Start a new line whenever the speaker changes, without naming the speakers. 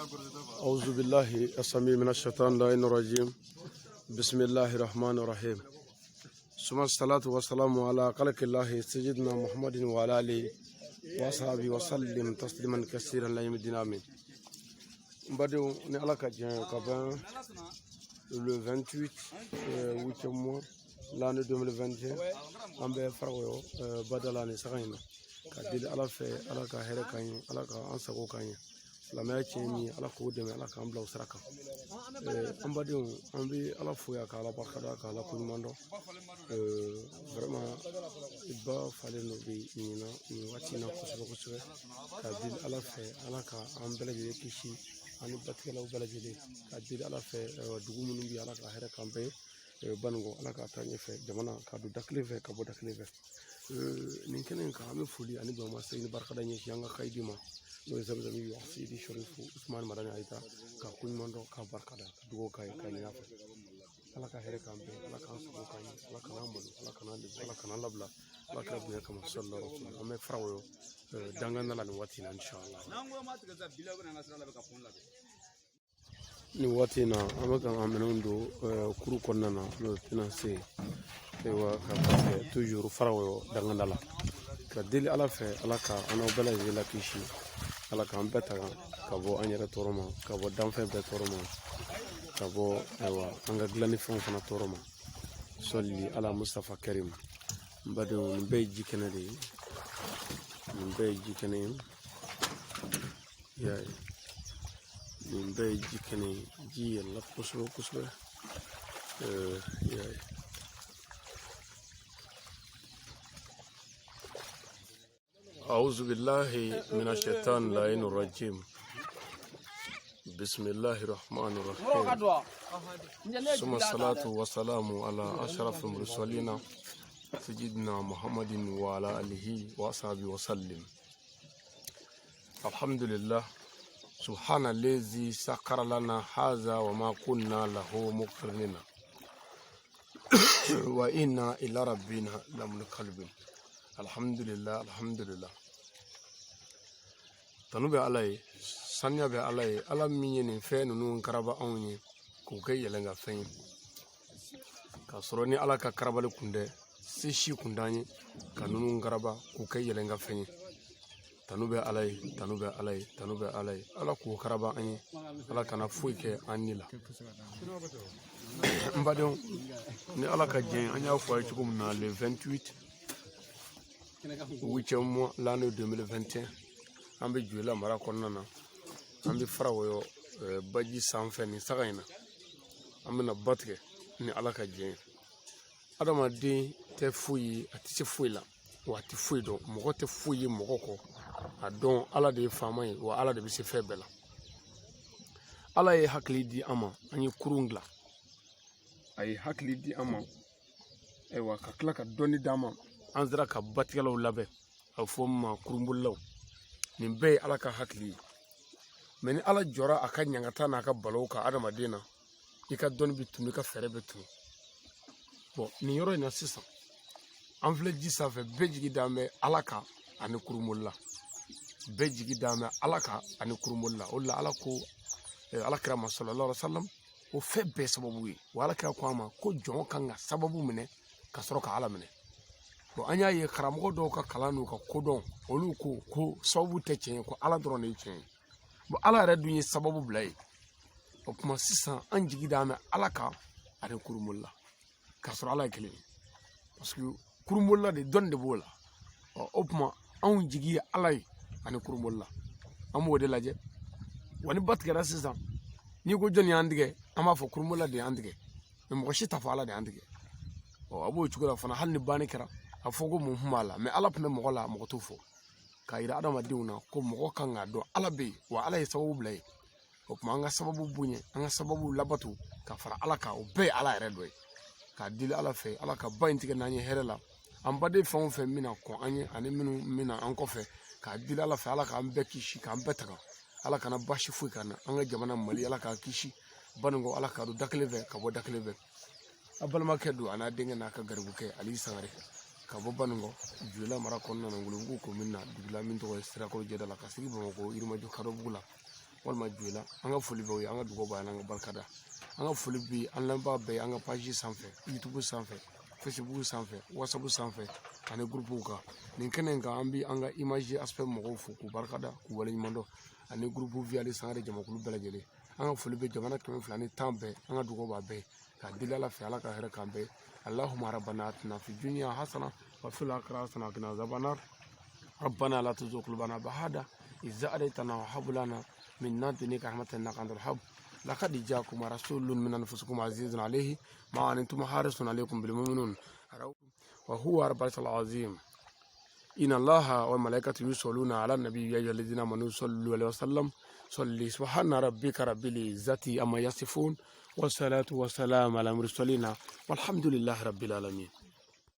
أعوذ بالله السميع من الشيطان اللعين الرجيم. بسم الله الرحمن الرحيم. ثم الصلاة والسلام على خلق الله سيدنا محمد وعلى آله وصحبه وسلم تسليما كثيرا لا يوم الدين، آمين. N badenw, ni Ala ka diɲɛ ka bɛn, le 28 huitième mois, l'année 2021, an bɛ Farakɔyɔ badala ni saga in na ka deli Ala fɛ, Ala ka hɛrɛ k'an ye, Ala ka an sago k'an ye. Silamɛya tiɲɛ min ye, Ala k'o dɛmɛ, Ala k'an bila o sira kan. An badenw, an bɛ Ala fo yan, ka Ala barikada, ka Ala koɲuman dɔn. Vraiment, ba falen dɔ bɛ ɲina nin waati in na kosɛbɛ kosɛbɛ, ka deli Ala fɛ, Ala ka an bɛɛ lajɛlen kisi ani batigɛlaw bɛɛ lajɛlen, ka deli Ala fɛ, dugu minnu bɛ, Ala ka hɛrɛ k'an bɛɛ ye. Banikɔ, Ala ka taa ɲɛfɛ, jamana ka don da kelen fɛ, ka bɔ da kelen fɛ. Nin kɛnɛ in kan, an bɛ foli ani bɛnma segin ni barikada ɲɛsin an ka kayidi ma, n'o ye Zamzami Sidi Sɔrifu Usumani Madani Ayita, ka koɲuman dɔn, ka barikada, ka dugawu k'a ye, k'a ɲini a fɛ, Ala ka hɛrɛ k'an bɛɛ, Ala k'an sago k'an ye, Ala kan'an malo, Ala kan'an lebu, Ala kan'an labila, Ala kɛra bonya kama, sallallahu alaihi wasallam. An bɛ Farawɔyɔ dangan la nin waati in na, inshallah. Nin waati in na, an bɛ ka an minɛnw don kuru kɔnɔna na, n'o ye finance, ayiwa, ka kɛ toujours Farawɔyɔ danganda la, ka deli Ala fɛ, Ala ka an n'aw bɛɛ lajɛlen la kisi, Ala k'an bɛɛ tanga ka bɔ an yɛrɛ tɔɔrɔ ma, ka bɔ danfɛn bɛɛ tɔɔrɔ ma, ka bɔ, ayiwa, an ka dilannifɛnw fana tɔɔrɔ ma. Sɔli ala Mustafa Karim. N badenw, nin bɛɛ ye ji kɛnɛ de ye, nin bɛɛ ye ji kɛnɛ ye, i y'a ye, nin bɛɛ ye ji kɛnɛ ye. Ji yɛlɛla kosɛbɛ kosɛbɛ, i y'a ye. أعوذ بالله من الشيطان اللعين الرجيم. بسم الله الرحمن الرحيم. ثم الصلاة والسلام على أشرف المرسلين سيدنا محمد وعلى آله وصحبه وسلم. الحمد لله، سبحان الذي سخر لنا هذا وما كنا له مقرنين وإنا إلى ربنا لمنقلبون. Alhamdulillah, alhamdulillah. Tanu bɛ Ala ye, saniya bɛ Ala ye, Ala min ye nin fɛn ninnu karaba anw ye k'u kɛ yɛlɛnka fɛn ye, k'a sɔrɔ ni Ala ka karabali kun tɛ, se si kun t'an ye ka ninnu karaba k'u kɛ yɛlɛnka fɛn ye. Tanu bɛ Ala ye, tanu bɛ Ala ye, tanu bɛ Ala ye. Ala k'o karaba an ye, Ala kana foyi kɛ an ni la. N badenw, ni Ala ka jɛn, an y'a fɔ a ye cogo min na, le 28 huitième mois, l'année 2021, an bɛ Joyila mara kɔnɔna na, an bɛ Farawɔyɔ baji sanfɛ nin saga in na. An bɛna ba tigɛ ni Ala ka jɛn ye. Adamaden tɛ foyi ye, a tɛ se foyi la, wa a tɛ foyi dɔn. Mɔgɔ tɛ foyi ye mɔgɔ kɔ, a dɔn Ala de ye faama ye, wa Ala de bɛ se fɛn bɛɛ la. Ala ye hakili di an ma, an ye kurun dilan. A ye hakili di an ma, ayiwa, ka tila ka dɔnni d'an ma, an sera ka batigɛlaw labɛn, a bɛ fɔ min ma kurunbolilaw. Nin bɛɛ ye Ala ka hakili ye. Mɛ ni Ala jɔra a ka ɲangata n'a ka balaw kan adamaden na, i ka dɔnni bɛ tunu, i ka fɛɛrɛ bɛ tunu. Bɔn, nin yɔrɔ in na sisan, an filɛ ji sanfɛ, bɛɛ jigi dan bɛ Ala kan ani kurunbolila, bɛɛ jigi dan bɛ Ala kan ani kurunbolila. O de la, Ala ko Ala kira ma, sallallahu alaihi wasallam, o fɛn bɛɛ sababu ye. Wa Ala kira ko a ma ko jɔn kan ka sababu minɛ ka sɔrɔ ka Ala minɛ. Bon, an y'a ye karamɔgɔ dɔw ka kalan n'u ka kodɔn, olu ko ko sababu tɛ tiɲɛ ye, ko Ala dɔrɔn de ye tiɲɛ ye. Bon, Ala yɛrɛ dun ye sababu bila ye. O tuma sisan, an jigi d'an bɛ Ala kan ani kurunbolila, k'a sɔrɔ Ala ye kelen ye, parce que kurunbolila de dɔnni de b'o la. Ɔ, o tuma anw jigi ye Ala ye ani kurunbolila, an b'o de lajɛ. Wa ni ba tigɛra sisan, n'i ko jɔnni y'an tigɛ, an b'a fɔ kurunbolila de y'an tigɛ, mɛ mɔgɔ si t'a fɔ Ala de y'an tigɛ. Ɔ, a b'o cogo la fana, hali ni banni kɛra, a fɔ ko mun kun b'a la, mɛ Ala tun bɛ mɔgɔ la, mɔgɔ t'o fɔ, k'a yira adamadenw na ko mɔgɔ kan k'a dɔn Ala bɛ yen, wa Ala ye sababu bila yen. O tuma, an ka sababu bonya, an ka sababu labato ka fara Ala kan, o bɛɛ ye Ala yɛrɛ dɔ ye. K'a deli Ala fɛ, Ala ka ba in tigɛ n'an ye hɛrɛ la. An baden fɛn o fɛn bɛna kɔn an ye ani minnu bɛna an kɔfɛ, k'a deli Ala fɛ, Ala k'an bɛɛ kisi, k'an bɛɛ tanga, Ala kana baasi foyi k'an na. An ka jamana Mali, Ala k'a kisi. Banikɔ, Ala k'a don da kelen fɛ ka bɔ da kelen fɛ. A balimakɛ don, a n'a denkɛ n'a ka garibukɛ Ali Sangare, ka bɔ Banikɔ, Joyila mara kɔnɔna na, Ngolobugu komini na, dugu la min tɔgɔ ye Sirakɔrɔ Jɛda la, ka sigi Bamakɔ Yirimajɔ Kadɔbugu la. Walima Joyila, an ka foli b'aw ye, an ka dugawu b'a an ka barika da. An ka foli bi an lamɛnbaa bɛɛ ye, an ka page sanfɛ, YouTube sanfɛ, Facebook sanfɛ, WhatsApp sanfɛ ani groupew kan. Nin kɛnɛ in kan, an bi an ka image aspect mɔgɔw fo k'u barikada, k'u waleɲuman dɔn, ani groupe Viali Sangare jamakulu bɛɛ lajɛlen. An ka foli bɛ jamana 210 bɛɛ. An ka dugawu b'a bɛɛ k'a deli Ala fɛ, Ala ka hɛrɛ k'an bɛɛ. اللهم ربنا آتنا في الدنيا حسنة وفي الآخرة حسنة وقنا عذاب النار. ربنا لا تزغ قلوبنا بعد إذ هديتنا وهب لنا من لدنك رحمة إنك أنت الوهاب. لقد جاءكم رسول من أنفسكم عزيز عليه ما عنتم حريص عليكم بالمؤمنين وهو رب العرش العظيم. إن الله وملائكته يصلون على النبي يا أيها الذين آمنوا صلوا عليه وسلم صلي. سبحان ربك رب العزة عما يصفون، والصلاة والسلام على المرسلين، والحمد لله رب العالمين.